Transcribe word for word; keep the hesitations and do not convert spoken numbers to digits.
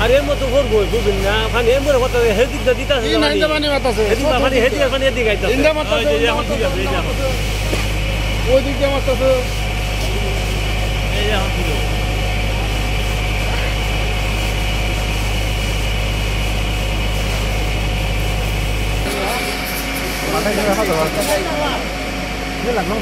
আর এর মতো করবো, বুঝলেন না? পানি এর মতো করতে হবে, হেদিক দা দিতে আছে, কি পানি। নাইন্দা পানি মারতাছে? হেদিক দা পানি, হেদিক দা পানি, এদিকে আইতাছে। ইন্দা মারতাছে, ওই যে ইন্দা এখন ঠিক আছে, এই যে এখন। ওই দিক দিয়ে মারতাছে। এই যে এখন ঠিক আছে। মাথায় করে হাত ধরো। কি লাগলো?